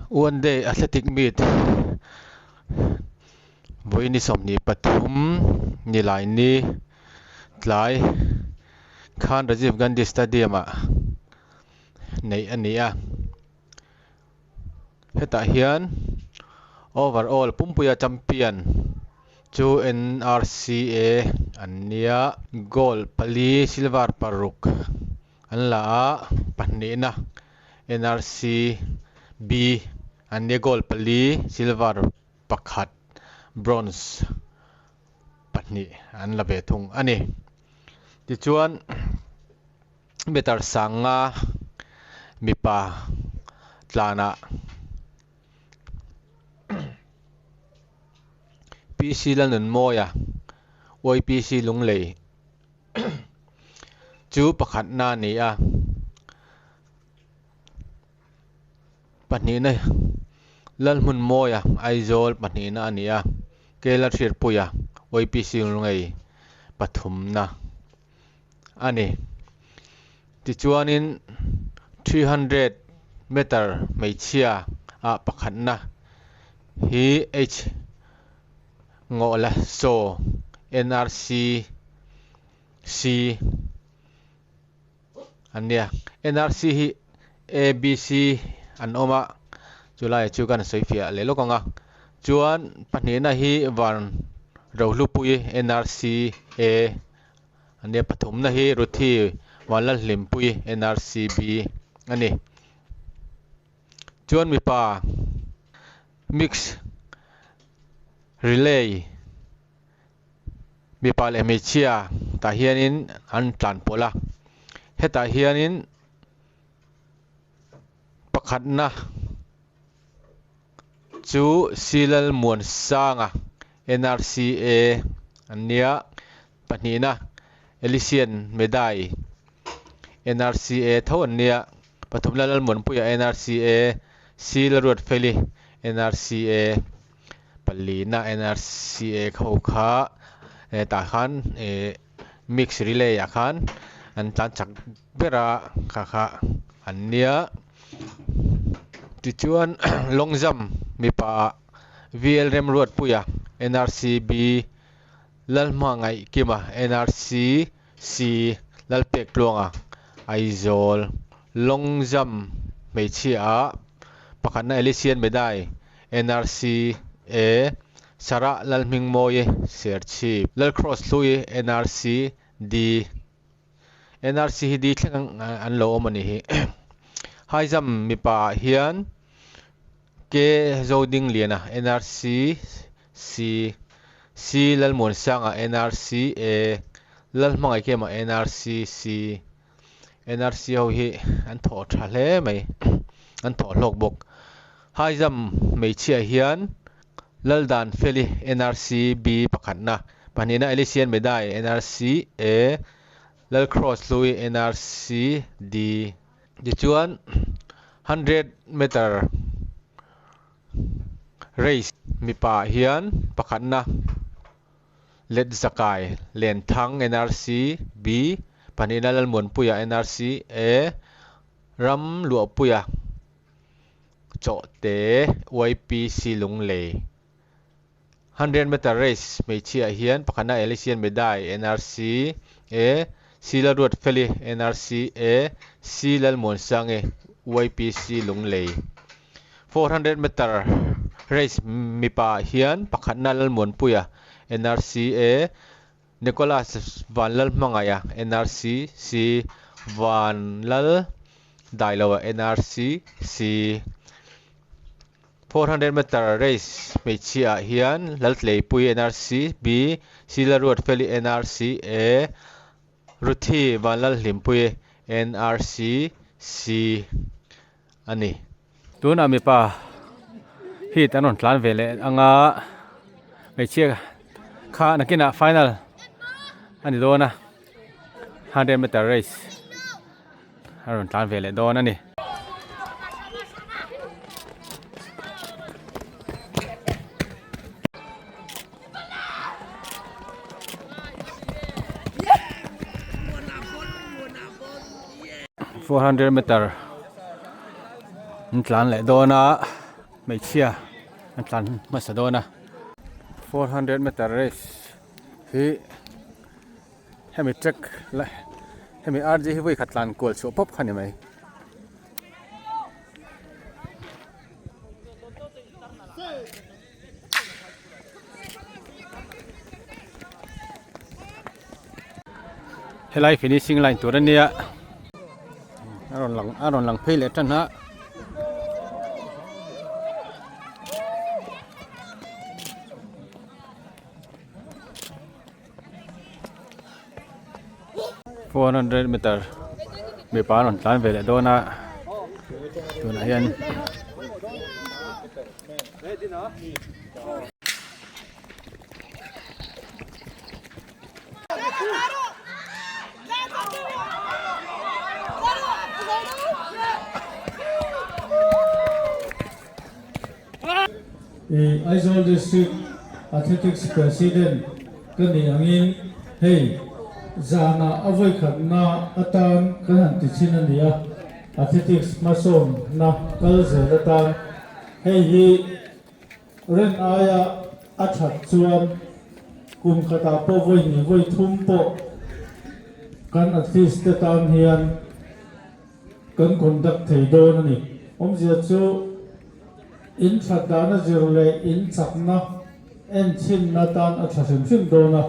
One Day Athletic Meet vawi ni 23 Nilaini tlai khan Rajiv Gandhi Stadium ah neih a ni a. Hetah hian overall pumpuia champion chu NRCA an nia, gold pali silver paruk an la a, pahnihna NRCB an nia gold pali silver pakhat bronze pahnih an la ve thung a ni. Tichuan. Meter sanga mipa tlanah PC Lalnunmawia YPC Lunglei chu pakhatna a ni a, pahnihna Lalhmunmawia Aizawl pahnihna a ni a, Kela Hriatpuia YPC Lunglei pathumna. a ni. Tichuanin 300 meter hmeichhia ah pakhatna hi H Ngawhla Saw NRC C an nia. NRC hi ABC an awm a, chulaiah chu kan sawi fiah leh lawk ang a. Chuan pahnihna hi Van Rohlupui NRC A a nia, pathumna hi Ruthi Vanlalhlimpui NRC B a ni. Chuan mipa mix relay mipa leh hmeichhia tah hianin an tlan pawlh a, hetah hianin pakhatna chu Silal Muansanga NRCA an nia, pahnihna Elysian Medai NRCA tho an nia, pathumna Lalmuanpuia NRCA, Silaruatfeli NRCA. Palina NRCA ho kha hetah khan eh mix relay ah khan an tlan chak ber a kha kha an nia tichuan long jump mipa ah VL Remruatpuia NRCB Lalhmangaihkima NRC C Lalpektluanga Aizawl long jump hmeichhia ah pakhatna Elysian Medai NRC A Sarah Lalhmingmawii Serchhip Lalcross Hlui NRC D NRC hi D thleng an lo awm a nih hi. High jump mipa ah hian K Zodingliana NRC C C Lalmuansanga NRC A Lalhmangaihkema NRC C NRC ho hi an thawh tha hle mai, an thawh hlawk bawk. High jump hmeichhia hian Laldan Feli NRC B pakhatna, pahnihna Elysian Medai NRC A, Lalcross Hlui NRC D. Tichuan 100 meter race mipa ah hian pakhatna Let Zakai, Lenthang, NRC, B, Pahnihna Lalmuanpuia, NRC, A, Ram Luahpuia, Chawhte, YPC Lunglei. 100 meter race hmeichhiah hian pakhatna Elysian Medai, NRC, A, C Lalruatfeli, NRC, A, C Lalmuansangi, YPC Lunglei. 400 meter race mipa ah hian pakhatna Lalmuanpuia, NRCA, Nicholas Vanlalhmangaia, NRC, C Vanlal Dailoa, NRC, C 400 meter race hmeichhia ah hian Laltleipui, NRC, B C Lalruatfeli, NRC, A Ruthi Vanlalhlimpui, NRC, C a ni. Tunah mipa heat an rawn tlan ve leh ang a, hmeichhia kha nakinah final a ni dawn a, 100 meter race a rawn tlan ve leh dawn a ni. 400 meter an tlan leh dawn a. Hmeichhia an tlan hmasa dawn a. 400 meter race hi hemi track la hemi RG hi vawi khat tlan kual chhuah pawp kha ni mai. Helai finishing line tur ania a rawn lang a rawn lang phei leh tan a. 400 meter mipa an rawn tlan ve leh dawn a tunah hian Aizawl District Athletics President ka nih angin hei zanah a vawikhatna atan kan han ti chhin a ni a, Athletics hmasawnna kal zel atan hei hi ren aia a that chuan kum khatah pawh vawi hnih vawi thum pawh kan athletes te tan hian Kan conduct thei dawn a ni. Awmzia chu in that dahna zir leh in chakna en chhinna tan a tha hrim hrim dawn a,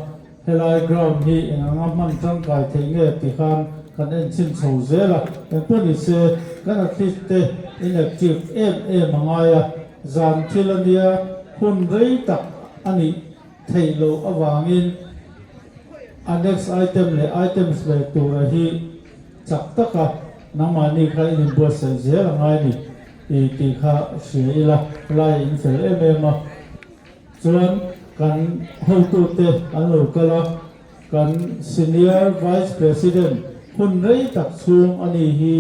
helai ground hi eng anga hman tangkai theih nge ti khan kan en chhin chho zel a, engpawh ni se kan athlete te inactive em em a ngai a, zan thil a nia hun rei tak a nih theih loh avangin a next item leh items leh tura hi Chak taka nangmahni kha in inbuatsaih zel a ngai ni i tih kha hria ila, lai in fel em em a. Chuan kan hotute an lo kal a, kan Senior Vice President hun rei tak chhung a ni hi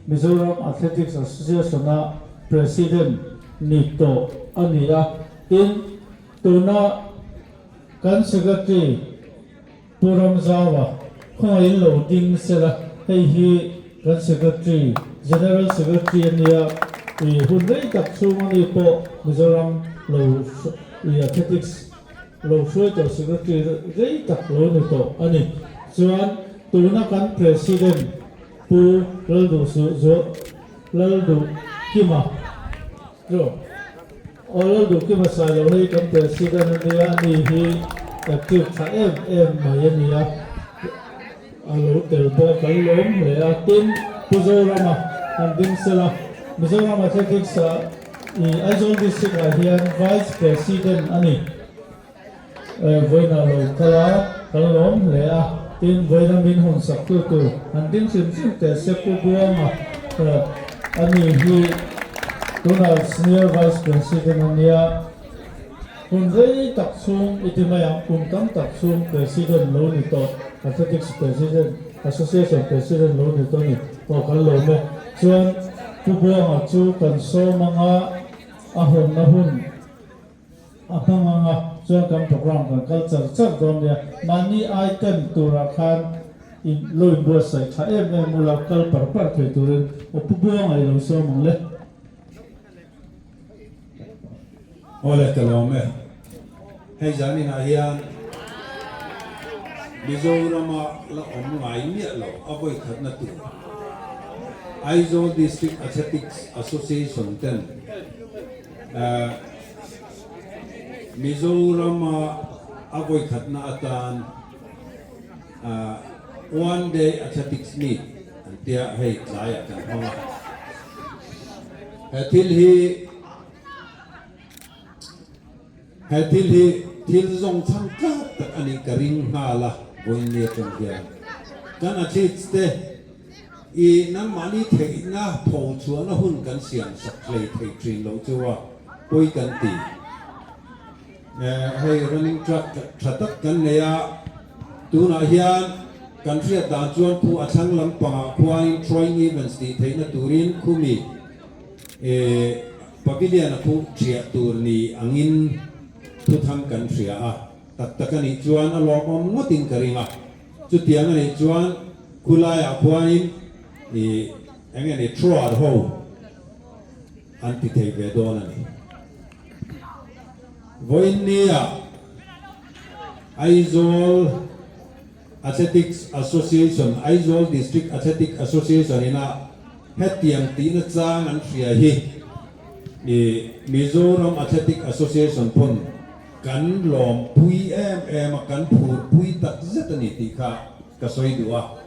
Mizoram Athletics Association-a President ni tawh a ni a. Tin, tuna kan Secretary Pu Ramzaua, khawngaihin lo ding sela, hei hi kan Secretary, General Secretary a nia, i hun rei tak chhung a ni pawh Mizoram lo i Athletics lo hruai tawh Secretary rei tak lo ni tawh a ni. Chuan tuna kan President Pu Lalduhsuh Lalduhkima chu Aw Lalduhkima Sailo hei kan President a nia, ani hi active tha em em mai a nia, a lo tel bawk a, kan lawm hle a. Tin, Pu Zorama kan ding sela, Mizoram Athletics ah i Aizawl District ah hian Vice President a ni. Vawiin ah lo kal a, kan lawm hle a. Tin, vawiin a min hawn sak tu tur han ding hrim hrim teh se Pu Buanga a ni hi tunah Senior Vice President a nia. Hun rei tak chhung i ti mai ang, kum tam tak chhung President lo ni tawh, Athletics President, Association President lo ni tawh a ni. Aw kan lawm e. Chuan Pu Buanga chu kan sawm anga a hawnna hun. A hmang ang a, chuan kan program kan kal char char dawn nia. Mahni item turah khan in lo inbuatsaih tha em em ula, kal par par thei turin aw Pu Buanga i lo sawm ang le. Awle ka lawm e. Hei zan inah hian Mizorama la awm ngai miah lo a vawi khatna tur Aizawl District Athletics Association ten Mizorama a vawikhatna atan One Day Athletics Meet an tia hei tlaiah kan hmang a. He thil hi he thil hi thil zawng chhang tlak tak a nih ka ring nghal a vawiin atang hian kan athletes te I nangmahni theihna tho chhuahna hun kan siam sak hlei thei thin lo chu a pawi kan ti. Hei running track tha tak kan nei a, tunah hian kan hriat dan chuan khu a thlang lampangah khuanin throwing events tih theihna turin khumi pavilion a khu thiah tur ni angin thuthang kan hria a, tak tak a nih chuan a lawmawm ngawtin ka ring a. Chutiang a nih chuan khulaiah khuanin ih eng nge ni thrower ho an ti thei ve dawn a ni. Vawiinnia Aizawl Athletics Association, Aizawl District Athletic Association ina hetiang tihna chang an hria hi i Mizoram Athletic Association pawn kan lawmpui em em a, kan phurpui tak zet a ni tih kha ka sawi duh a.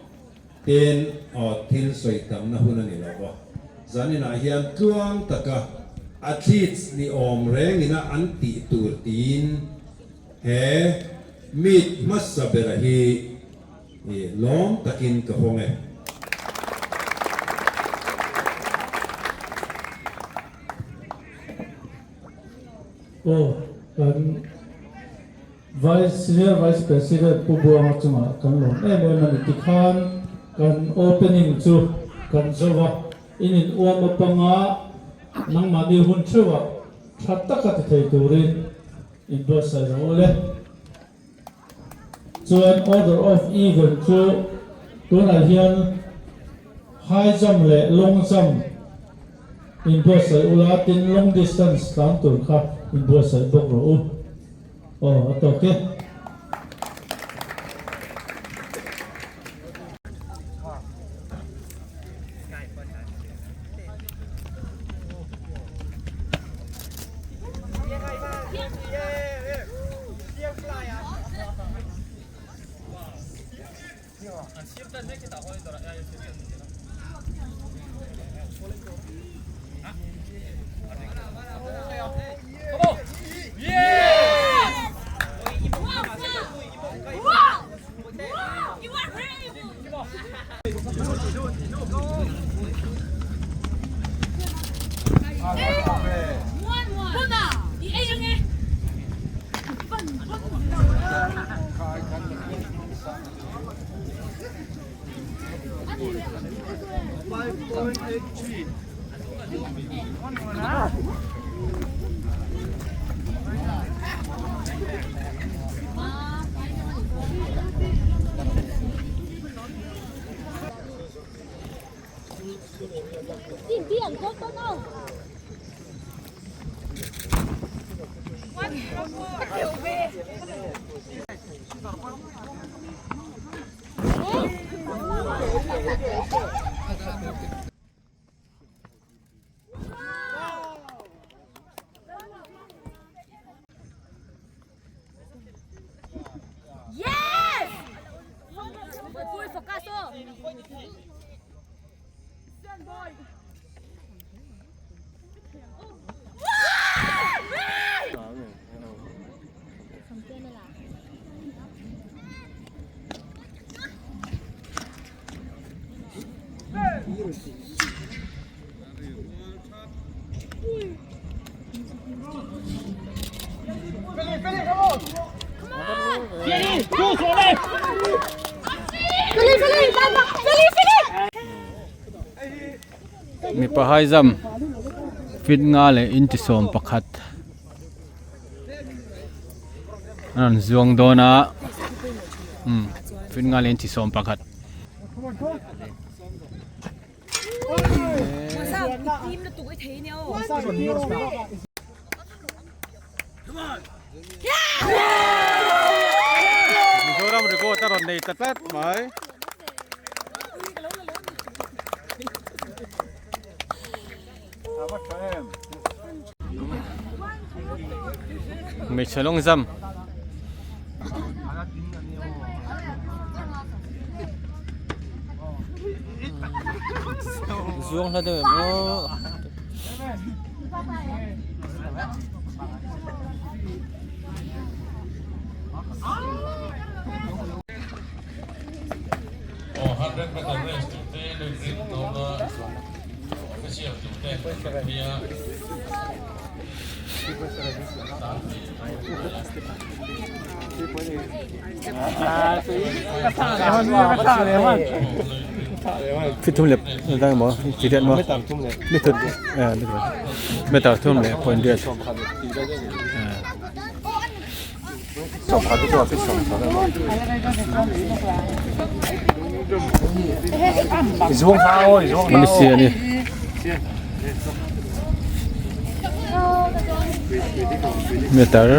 Tin, aw thil sawi tamna hun a ni lo va, zaninah hian tluang taka athletes ni awm rengina an tih tur tiin he meet hmasa bera hi lawm takin ka hawng e. Aw, kan Vice Senior Vice President Pu Buanga chungah kan lawm em em a ni. Tikhan kan opening chu kan zo a, in in uam apanga nangmahni hun theuhah tha taka ti thei turin in buatsaih rawh u le. Chuan order of event chu tunah hian high jump leh long jump in buatsaih ula, tin long distance tlan tur kha in buatsaih bawk rawh u. Aw a tawk e. Mipa haizam fit nga leh intisawm pakhat a rawn zuang dawn a umm fit nga leh intisawm pakhat. Mizoram record a rawn nei ta tlat mai. Hmeichhe lawng zam. Zuang hla deuh em aw. Fit thum leh dang emaw chi riat maw meter thum leh point riat. Ani si ani. Meter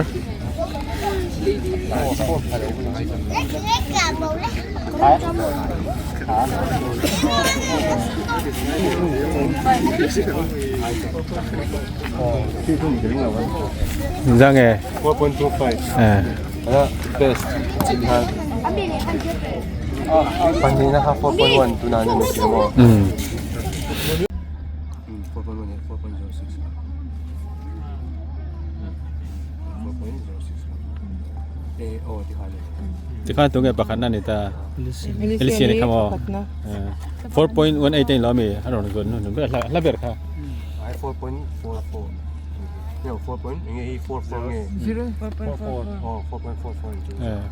Zang e. 4.25. Eh. Best. Pahnih na kha 4.1 tunah na ni si maw? Mm. 4.1 4.06. 4.06. Eh, oh, ti khan. Ti khan tunge pakhat na ni ta. Elisian ni kha maw? 4.18 in lo mi a rawn zawn nu ber hla ber kha. Ai 4.44. No, 4 point nge hi 44 nge. 4.44. Oh, 4.44 chu. Eh.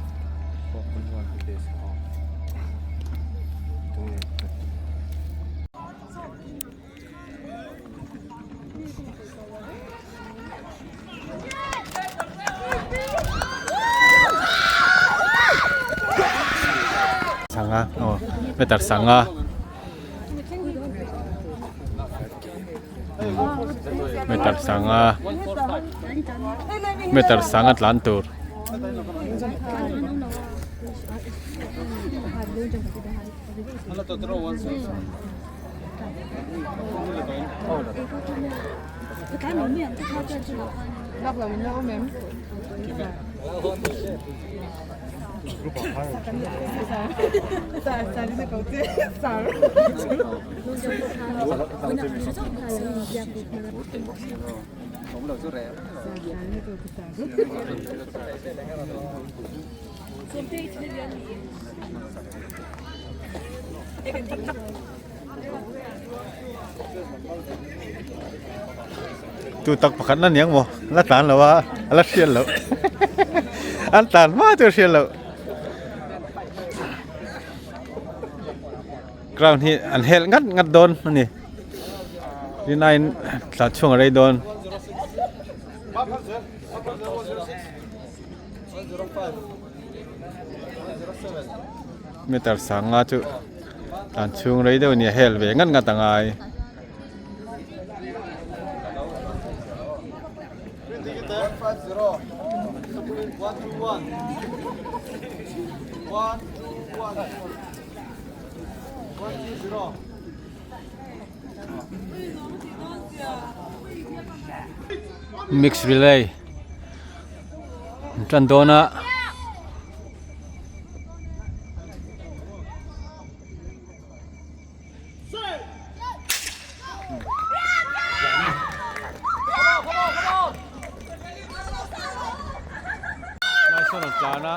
4.1 best. Oh. Tunge. Sanga aw meter sanga meter sanga meter sanga tlan tur. Tu tak pakhat na niang maw la tlan lo a a la hriat loh an tlan hma chu a hriat loh ground hi an helh ngat ngat dawn a ni rinaiin tlan chhung a rei dawn. Meter sanga chu tlan chhung rei deuh a ni a hel ve ngat ngat a ngai. Mix relay an tan dawn a. Lai sawn an tlan a.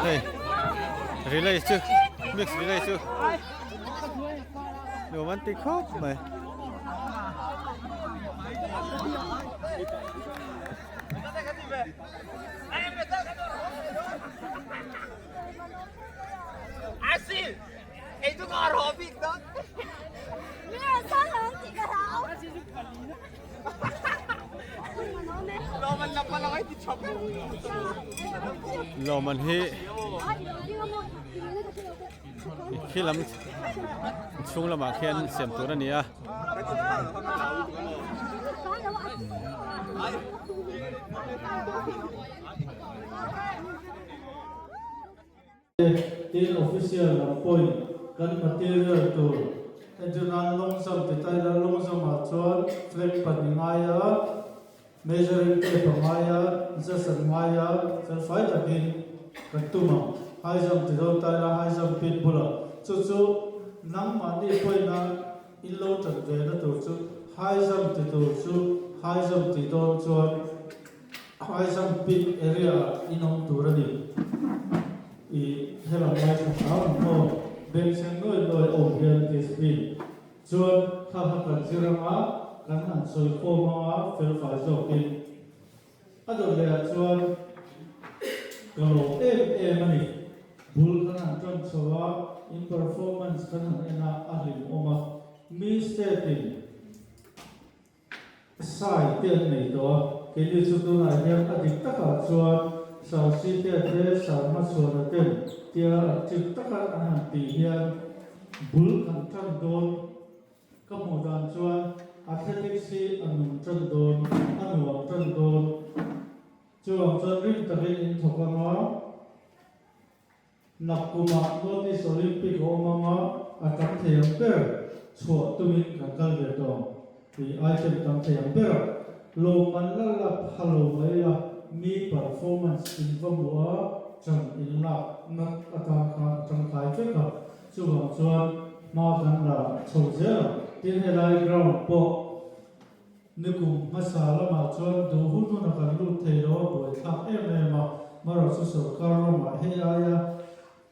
Hei relay chu mix relay chu nuam an ti khawp mai. Lawman hi khi lam chhung lamah khian siam tur a ni a. Tin official lam pawhin kan material tur entirnan long jump ti ta ila long jump ah chuan flag pahnih ngai a, measuring tape a ngai a, just an ngai a, felfai takin kan tum ang. High jump ti dawn ta ila high jump pit bulah chu chu nangmahni pawhin a in lo tan ve na tur chu high jump ti tur chu high jump ti dawn chuan High jump pit area ah in awm tur a ni. I helam lai tha hram ang maw? Beng sen nuai nuai awm hian discipline chuan kha kha kan zir anga kan han sawi khawm anga fel fai zawkin a dawt leh ah chuan ka lawm em em a ni. Bul kan han tan chho a, in performance kan han en a a hlimawm a, mi state in Sai te an nei tawh a, keini chu tunah hian a dik takah chuan Sir Sitea te Sir Hmachhuana ten tia active taka an han tih hian bul kan tan dawn. Ka hmuh dan chuan athletics hi a nung tan dawn, a nuam tan dawn. Chuvang chuan rim takin in thawk anga. Nakkumah North East Olympic a awm anga a tam thei ang ber chhuah tumin kan kal ve tawh ang tih item tam thei ang ber a lawmman la la pha lo mai la mi performance in va hmuh a chan in lak nat atan khan a tangkai vek a chuvang chuan hma kan la chho zel ang tin helai ground pawh Nikum hmasa lamah chuan duh hun huna kan lut thei lo a buaithlak em em a, marawh chu sorkar ramah hei aia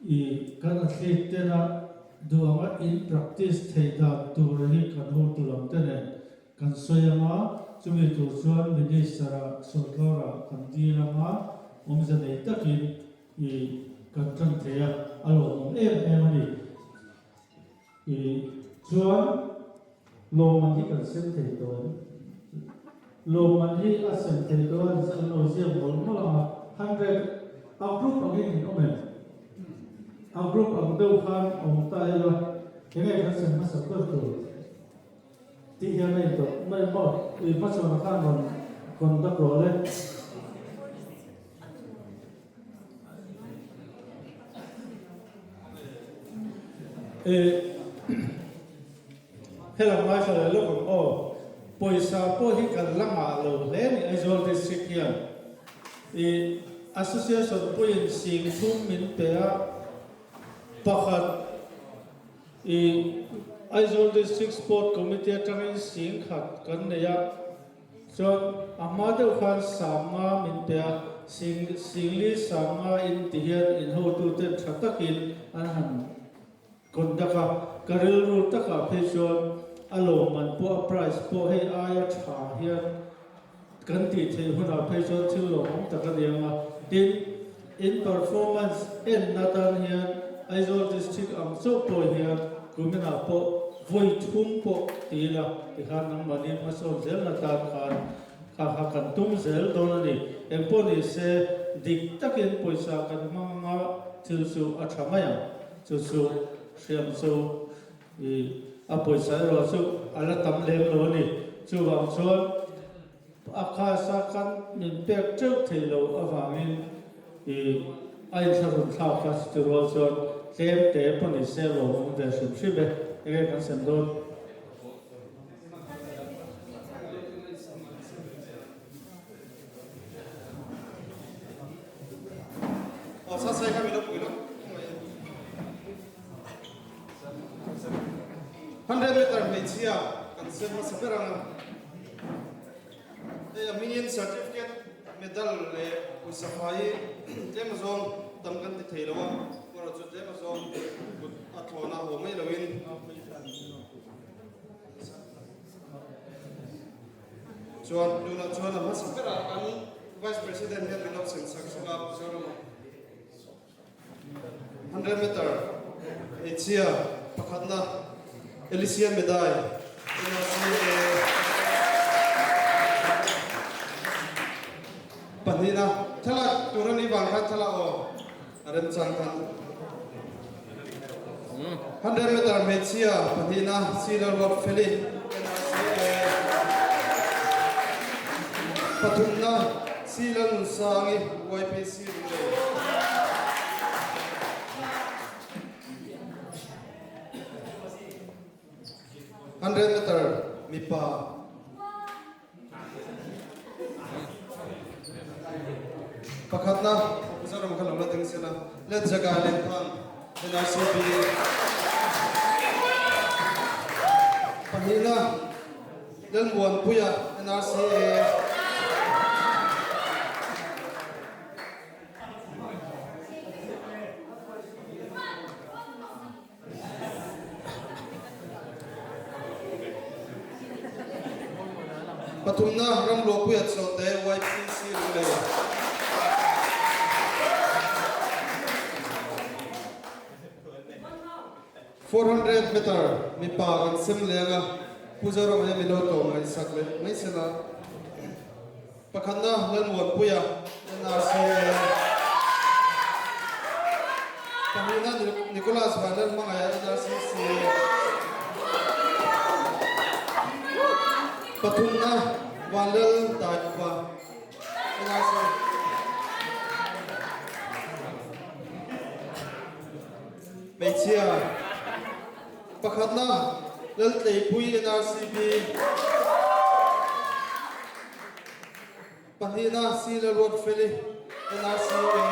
i kan athlete tena duh anga in practice theih dan tur hi kan hotu lam te nen kan sawi ang a, chumi tur chuan Minister-ah sorkar-ah kan dil ang a, awmze nei takin i kan tan thei a, a lawmawm em em a ni. I chuan lawmman hi kan sem thei tawh em? Lawmman hi a sem thei tawh a an lo ziak mawlh mawlh ang a, 100 a group angin in awm em? A group ang deuh khan awm ta ila enge kan sem hmasa ber tur tih hian a intawh mai maw? I hmachhawn khan rawn conduct rawh le. Helam ngaithla leh lawk ang aw. Pawisa pawh hi kan la ngah lo hle ni Aizawl District hian i Association puiin sing thum min pe a, pakhat i Aizawl District Sport Committee atangin sing khat kan nei a, Chuan a hma deuh khan Sanga min pe a, Sing Singli Sanga in ti hian in hotuten tha takin an han conduct a, ka rilru takah phei chuan a lawmman pawh a prize pawh hei aia tha hian kan tih theih hunah phei chuan thil lawmawm tak a ni ang a. Tin, in performance en atan hian Aizawl District ang chauh pawh hian kuminah pawh Vawi thum pawh ti ila tikhan nangmahni hmasawn zelna tan khan kha kha kan tum zel dawn a ni. Engpawh ni se dik takin pawisa kan hmang anga thil chu a tha mai ang. Chu chu hriam chu i a pawisa erawh chu a la tam lem lo a ni. Chuvang chuan a khasa kan min pek teuh thei lo avangin i a inthlahrun thlak kha chuti rual chuan tlem te pawh ni se lo awm ve hrim hrim e, enge kan sem dawn? Hundred meter hmeichhia kan sem hmasa ber ang a. Hei a hmingin certificate, medal leh pawisa fai tlem azawng tam kan ti thei lo a, erawh chu tlem azawng kut a thlawn a haw mai loin chuan tunah chuan a hmasa berah kan Vice President hian min lo sem sak sak a, Mizoram-ah. 100 meter hmeichhia pakhatna Alicia Medai NRCA pahnihna thlalak tur a nih vang khan thlalak aw a remchang khan 100 meter hmeichhia pahnihna Sila Ruat Feli NRCA pathumna Sila Nunsangi YPC Hundred meter mipa pakhatna Mizoram kha lo la ding sela let jaga Lenthang NRCP pahnihna Lalmuanpuia NRCA. Pathumna Ramluapuia Chawte YPC Lunglei. 400 meter mipa kan sem leng a, Pu Zoram hian min lo tlawm ngaihsak leh mai sela. Pakhatna Lalmuanpuia NRCA. NRCA. Pahnihna Nicholas Vanlalhmangaia NRCC. Pathumna Vanlal Taikhupa NRC. Hmeichhia pakhatna Laltleipui NRCB. Pahnihna Sila Ruatfeli NRCA.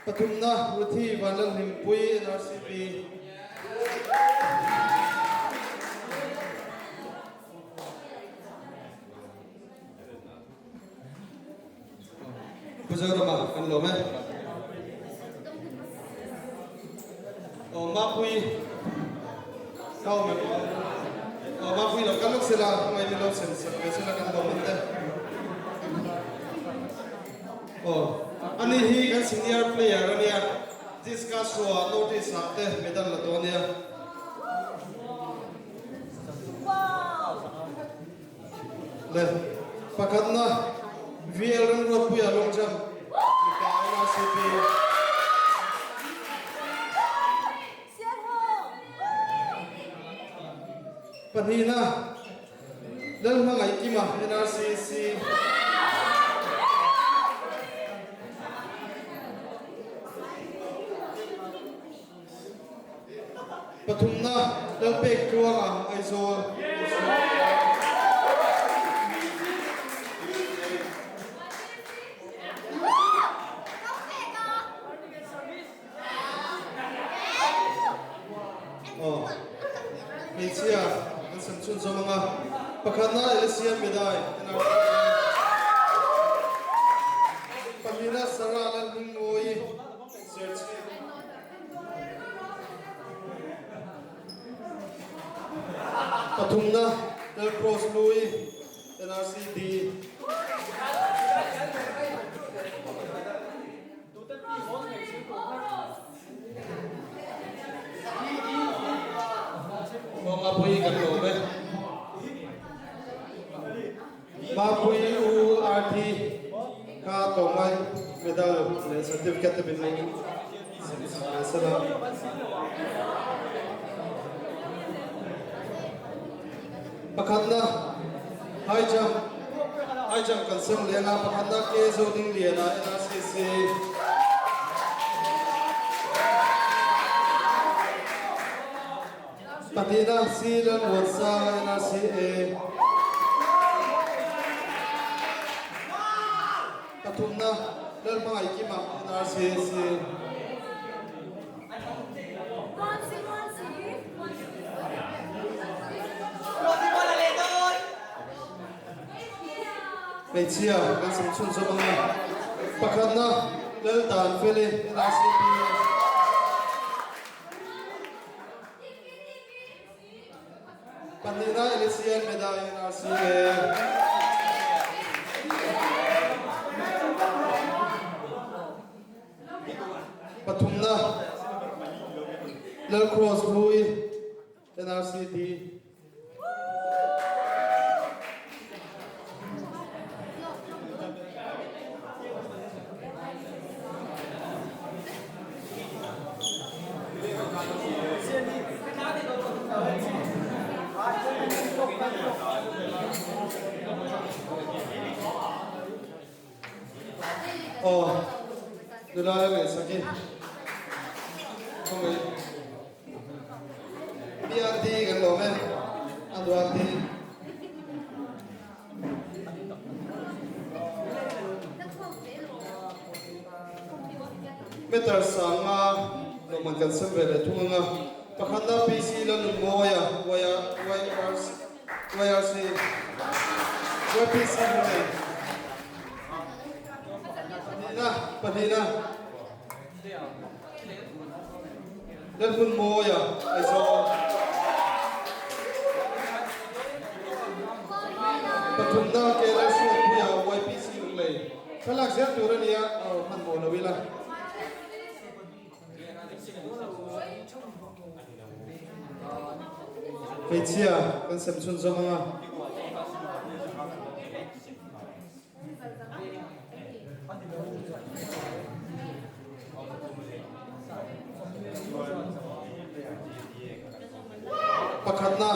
Pathumna Ruthi Vanlalhlimpui NRCB. Pu Zorama kan lawm e. Aw Mapui ka awm em aw. Aw Mapui lo kal lawk sela ngai min lo sem sak ve sela kan lawm ang te. Aw ani hi kan senior player ania discuss ruah notice ah te medal la dawn ania. Le pakhatna VL Remruatpuia long jump mipa NRCP. Pahnihna Lalhmangaihkima NRCC. Pathumna Lalpek Tluanga Aizawl. Aw, hmeichhia an sam chhunzawm ang a, pakhatna Elisian Medai NRC. Pahnihna Sarah Lalhmingmawii Serchhip. Pathumna Lalcross Lui NRCD. Mapui kan lawm e. Mapui U RT kha tlawmngai medal leh certificate te min sem sak ve sela. Pakhatna high jump high jump kan sem leng a, pakhatna K Zodingliana NRCC. Pahnihna C Lalmuansanga NRCA. Pathumna Lalhmangaihkima NRCAC. Hmeichhia kan sam chhunzawm ang a, pakhatna Laltanfeli NRCP. Pahnihna Elysian Medai NRCA. Pathumna Lalcross Hlui NRCD. Aw, nula la ngaihsak i. Khawngaih. PRD kan lawm e, a duati. Meter sanga lawmman kan sem ve leh thung anga pakhatna PC Lalnunmawia YRC YPC Lunglei pahnihna pahnihna Lalhmunmawia Aizawl Pathumna KLR Hriatpuia YPC Lunglei Thlalak zel tur a nia aw hmanhmawh lo ila. Hmeichhia kan sem chhunzawm ang a. Pakhatna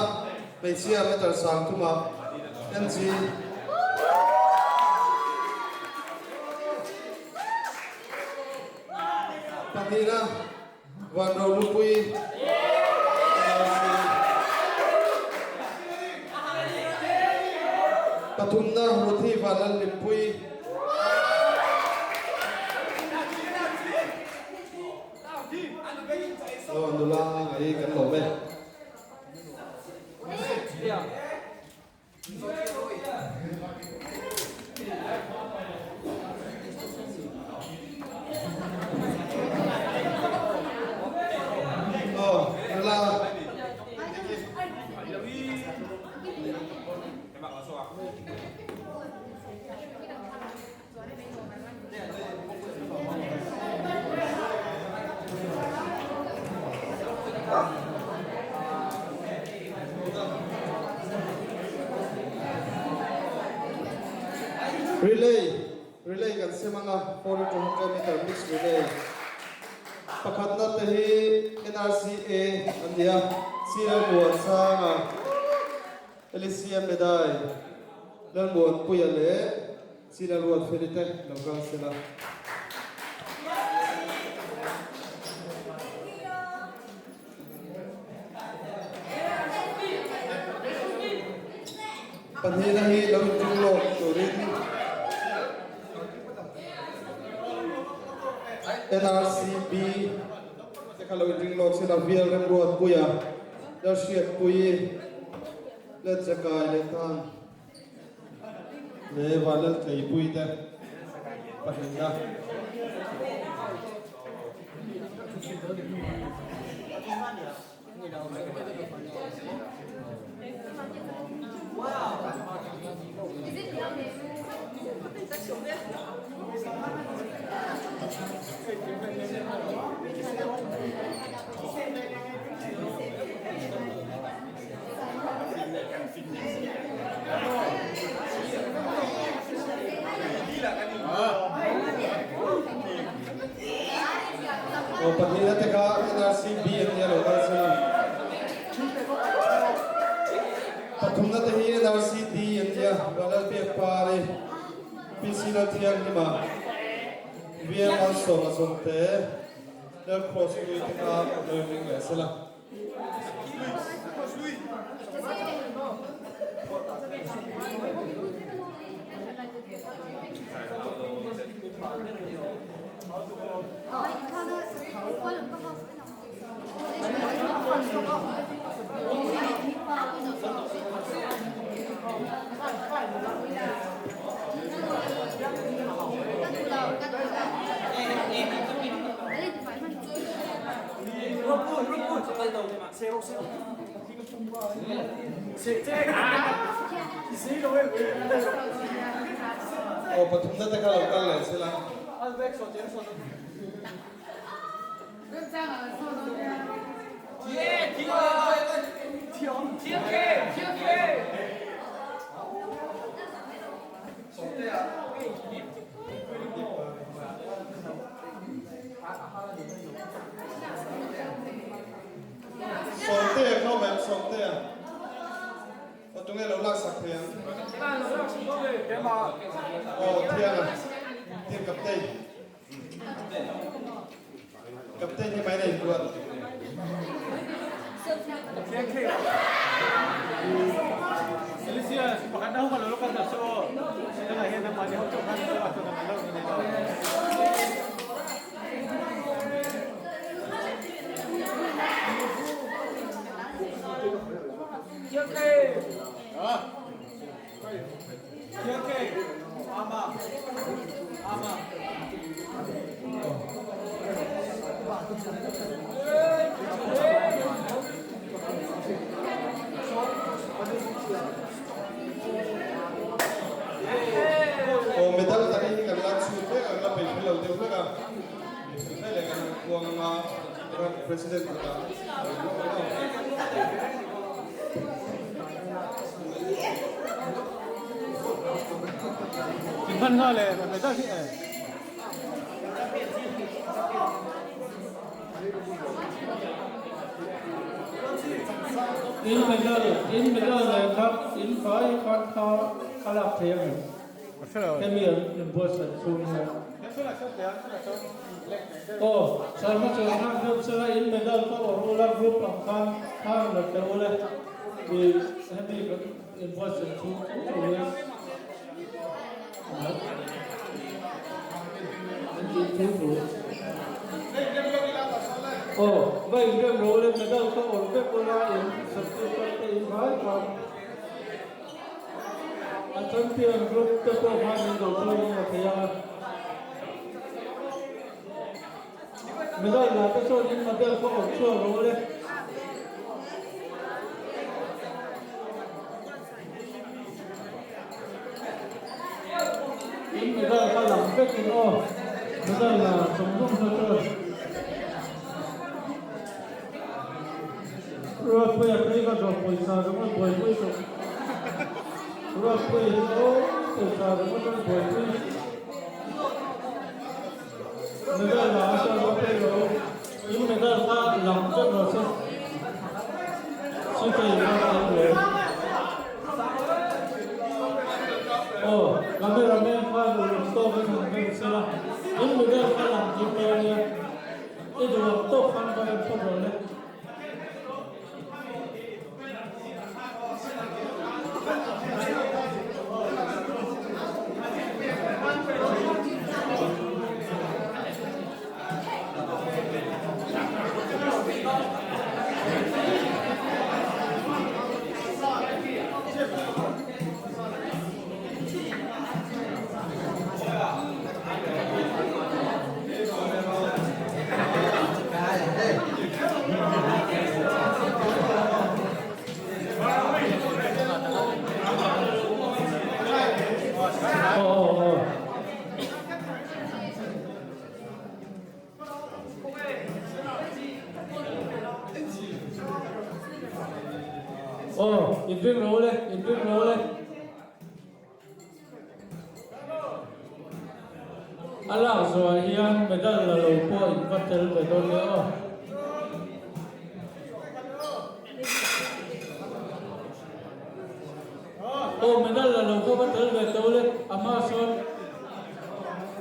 hmeichhia meter 30 ah NG. Pahnihna Vanrohlupui NRC. Pathumna Ruthi Vanlalhlimpui. Aw nula ngai kan lo ve. Aw nula. Relay, Relay kan sem anga 4 to 100 meter mix relay. Pakhatna te hi NRCA an ni a, Sir Muansanga, Alicia Medai, Lalmuanpuia leh China ruat feli te lo kal se la. Pahnihna hi lo inring lawk turin NRCB te kha lo inring lawk se la, Vial Remruatpuia, Lalhriatpuii, Letzakai leh tan. Le Vanlal Tleipui te pahnihna. Aw pahnihna te kha NRCB an nia lo kal sela. Pathumna te hi NRCD an nia Vanlalpek Pari, PC Lalthianghlima, VM Malsawma Zawngte, Lalcross Hlui te kha lo inring leh sela. Aw pathumna te kha lo kal leh sela. Sawmtea kha awm em Sawmtea? Aw tunge lo laksak thei ang? Aw Thianga, team captain. Captain hi mai nei buat. Aw medal tak hi kan la chhut vek ang la peih fel lo deuh vek a, peih fel mai leh kan han kuang anga ram president kutah a rawn lawk ang aw. In medal, in medal nen khan in fai khan kha a lak thei ang em? Hemi an inbuatsaih chhung hian. Aw, Sarma chuan khan rem sela in medal kha awrh ula group ang khan khan la teh ule tih hemi kan inbuatsaih chhung chu chu hian an tih thu thu. Aw, va inrem ro ule medal kha awrh vek ula in certificate te in vai khan. A champion group te pawh khan min do pawh in a thei a. Medal la te chuan in medal kha awm chhuak rawh le. In medal kha lang vek in aw. Medal la zawng zawng kha chuan. Ruatpuia phei ka zawh pawisa ringawt buaipui suh. Ruatpuia hi chu pawisa ringawt a buaipui. Medal la a chuan Ruatpuia lo in medal kha lang vek rawh se. Sitei kha a lo. Aw cameraman khan uluk tawk in han veng sela in medal kha lang kim dawn nia. I duh ang tawk khan va en phawt rawh le. Aw, inring ro le, inring ro le. A lak zawhah hian medal la lo pawh in va tel ve dawn nia aw. Aw medal la lo kha va tel ve tawh le, a hma sawn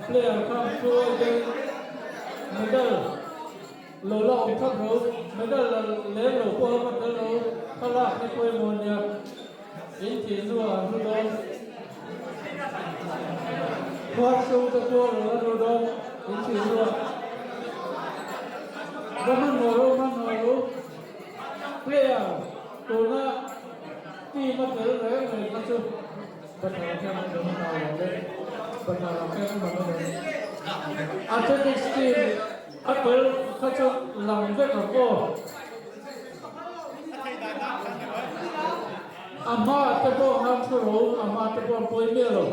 player kha hruai te medal lo la awm thak ro, medal la lem lo pawh a va tel lo kha lak hi pawimawh nia. In thih hnuah an hlu dawn. Khuar sung te pawh lo an hlu dawn. In thih hnuah. Va hmanhmawh ro, hmanhmawh ro. Player tuna team a tel reng reng kha chu Bathlar khian an rawn hau lo le. Bathlar khian an rawn hau lo. Athletics team a tel kha chu lang vek ang aw. A hma te pawh han thu ro, a hma te pawh an pawi miah lo.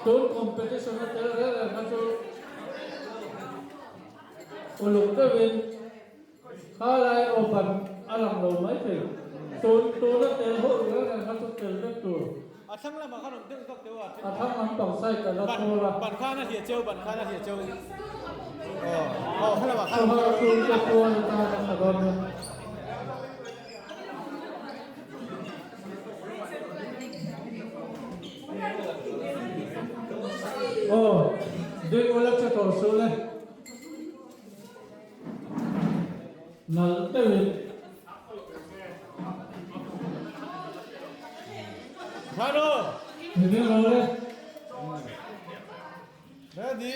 Tun competition a tel reng reng kha chu uluk deuhin kha lai erawh ban a lang lo mai thei. Tun tuna tel ho reng reng kha chu tel vek tur. A thlang lamah khan awm deuh vak deuh a. A thlang lam pang side a la thur a. Ban khan a hliah cheu, ban khan a hliah cheu. Aw, aw kha lamah khan. Chawhmeh chhung te puan atan a tha dawn nia. Aw, ding ula che tawh suh le. Nalh deuhin. Hano! Ni lo le. Ready?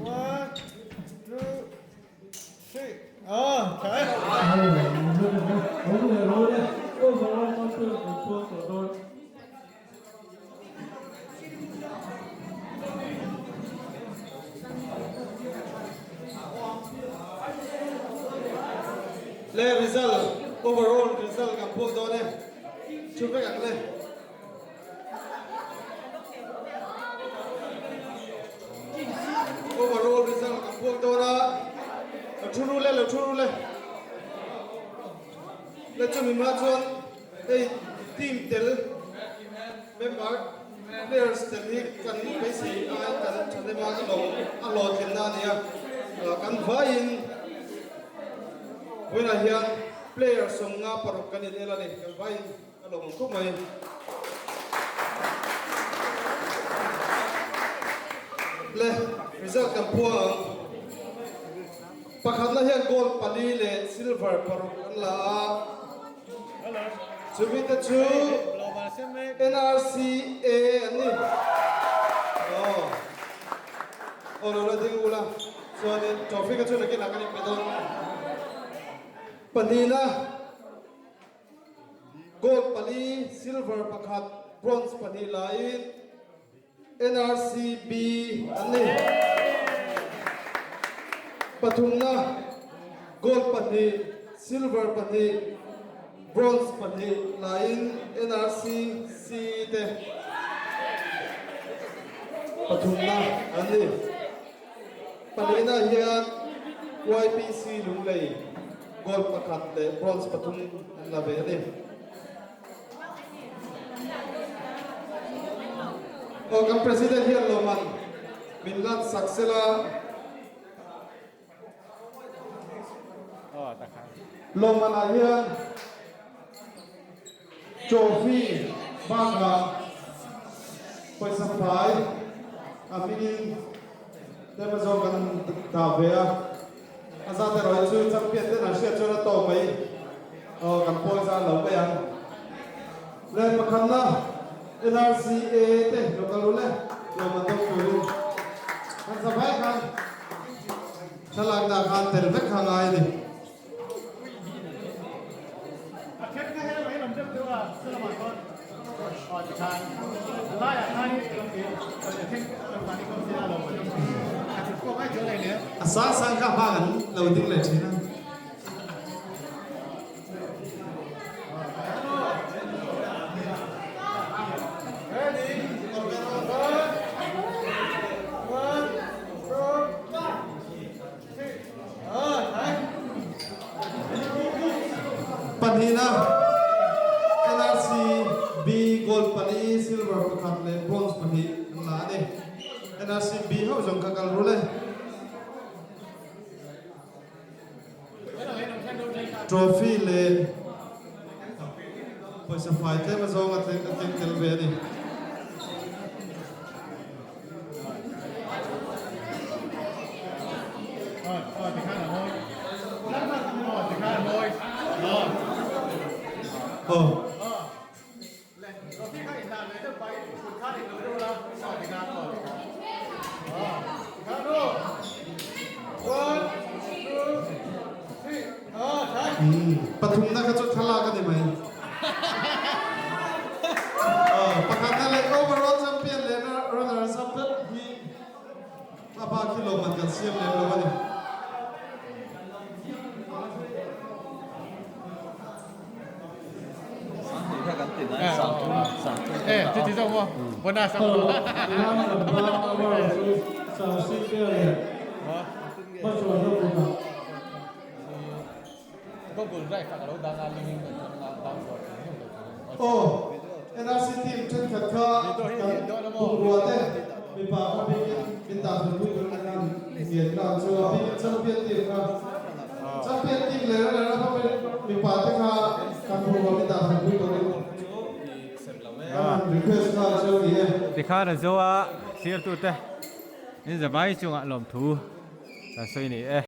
One, two, three. Ah, okay. Le result overall result kan puk dawn e thu vek ang le. Overall result kan puk dawn a lo thu ru le lo thu ru le le chumi hma chuan Hei team tel member players tel hi kan beisei ai kan thahnem a ka lo a hlawhtlinna a ni a, kan vaiin vawiinah hian. Player 56 kan in el a ni, kan vaiin a lawmawm khawp mai. Le result kan phuang ang. Pakhatna hian gold pali leh silver paruk an la a, chumi te chu NRCA an ni. Aw, aw lo la ding ula, chuanin trophy kha chu nakinah kan inpe dawn. Pahnihna, gold pali, silver pakhat, bronze pahnih laiin NRCB an ni. Pathumna, Gold pahnih, Silver pahnih, Bronze pahnih laiin NRCC te pathumna an ni. Pahnihna hian YPC Lunglei Gold pakhat leh Bronze pathum an la ve a ni. Aw kan President hian lawmman min lan sak sela. Lawmman ah hian trophy bakah pawisa fai a hmingin tlem azawng kan dah ve a. A zat erawh hi chu champion ten an hriat chuan a tawk mai. Aw kan pawi zan lo mai ang. Le pakhatna NRCA te lo kal ru le lawm an dawng turin kan za vai khan thlalak dah khan tel vek kha ngai a ni. A then kha helama hi lam deuh deuh a salamah chuan aw tikhan laiah khan a then mahni kawm se a lo a thut pawh ngai chuan aine. A sang sang kha hma kan lo ding leh thin a. Pahnihna, NRC B Gold pali, Silver pakhat leh Bronze pahnih an la a ni. NRC B ho zawng kha kal rul e. Trophy leh pawisa fai tlem azawng a tleng tel ve a ni. Pathumna kha chu thlalak a ni mai. Pakhatna leh overall champion leh runners up vek hi a bak hi lawmman kan siam lem lo a ni. Aw, NRC team thenkhat kha kan bungrua te mipa kha bikin min dah thei pui tur an ngen ta ang chu a, bikin champion team kha champion team leh runner up mipa te kha kan bungrua min dah thei pui turin kan request nghal chu ni e. Tikhan a zo a, thlir tute in zavai chungah lawmthu kan sawi ni e.